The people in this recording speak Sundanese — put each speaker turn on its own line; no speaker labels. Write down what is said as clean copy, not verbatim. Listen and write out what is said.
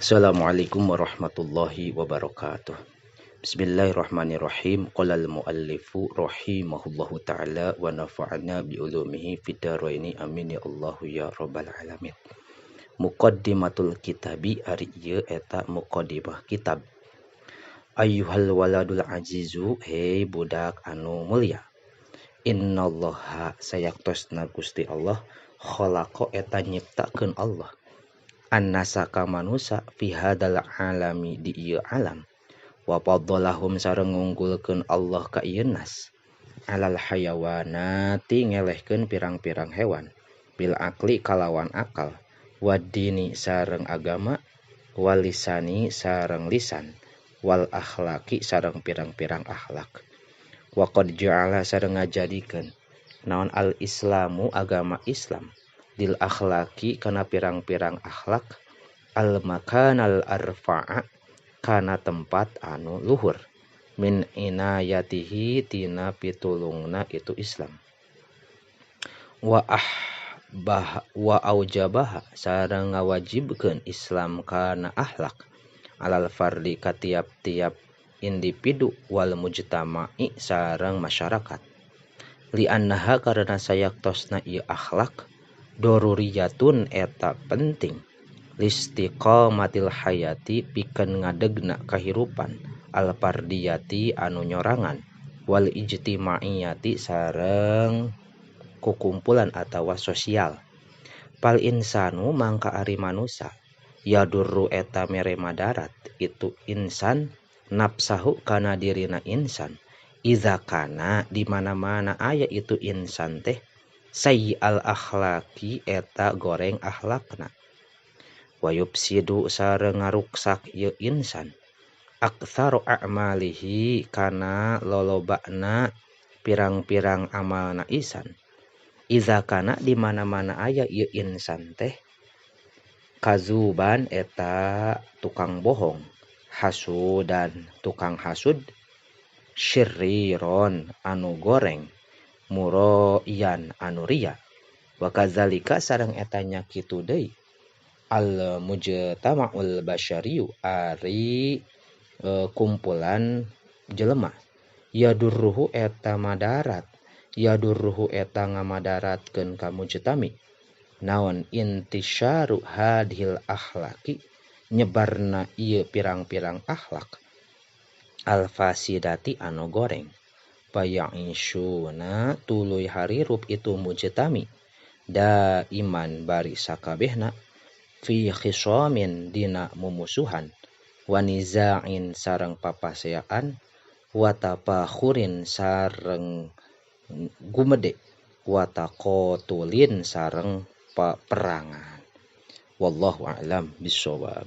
Assalamualaikum warahmatullahi wabarakatuh. Bismillahirrahmanirrahim. Qala al-muallifu rahimahullahu taala wa nafa'ana bi ulumihi fid dharaini, amin ya Allahu ya rabbal alamin. Muqaddimatul kitabi, ari ieu eta muqaddimah kitab. Ayyuhal waladul azizu, hei budak anu mulia. Innallaha, sayaktosna Gusti Allah, khalaqa, eta nyiptakeun Allah, annasa ka manusa, fi hadzal alami, di ieu alam, wa faddalahum, sareng ngunggulkeun Allah ka ieu nas, alal hayawanati, ngelehkeun pirang-pirang hewan, bil akli, kalawan akal, wadini, sareng agama, walisani, sareng lisan, wal akhlaki, sareng pirang-pirang akhlak, wa qad ja'ala, sareng ngajadikeun naon, al islamu, agama Islam, lil akhlaki, kana pirang-pirang akhlak, al makanal arfa'a, kana tempat anu luhur, min inayatihi, tina pitulungna itu Islam, wa ahbah wa aujabaha, sareng ngawajibkeun Islam kana akhlak, alal fardi, ka tiap-tiap individu, wal mujtama'i, sareng masyarakat, li annaha, karena sayaktosna ieu akhlak, doruriyatun, eta penting, listiqamatil hayati, pikeun ngadegna kahirupan, al fardiyati, anu nyorangan, wal ijtimaiyati, sareng kukumpulan atawa sosial. Fal insanu, mangka ari manusa, yadurru, eta mere madarat itu insan, nafsahu, kana dirina insan, iza kana, di mana-mana aya itu insan teh, sayyi'al akhlaki, eta goreng akhlakna, wa yufsidu, sareng ngaruksak ieu insan, aktsaru a'malihi, kana lolobana pirang-pirang amalna insan, iza kana, di mana-mana aya ieu insan teh, kazuban, eta tukang bohong, hasudan, tukang hasud, syirriron, anu goreng, muroian, anu ria, wa kadzalika, sareng eta nya kitu deui, al mujtama'ul basyariyu, ari kumpulan jelema, yadurruhu, eta madarat, yadurruhu, eta ngamadaratkeun ka mujtami naon, intisyaru hadhil akhlaki, nyebarna ieu pirang-pirang akhlak, al fasidati, anu goreng, faya'isyuna, tuluy harirup itu mujtami, daiman, bari sakabehna, fi khisamin, dina mumusuhan, wa niza'in, sareng papaseaan, wa tafakhurin, sareng gumede, wa taqatulin, sareng peperangan. Wallahu a'lam bissawab.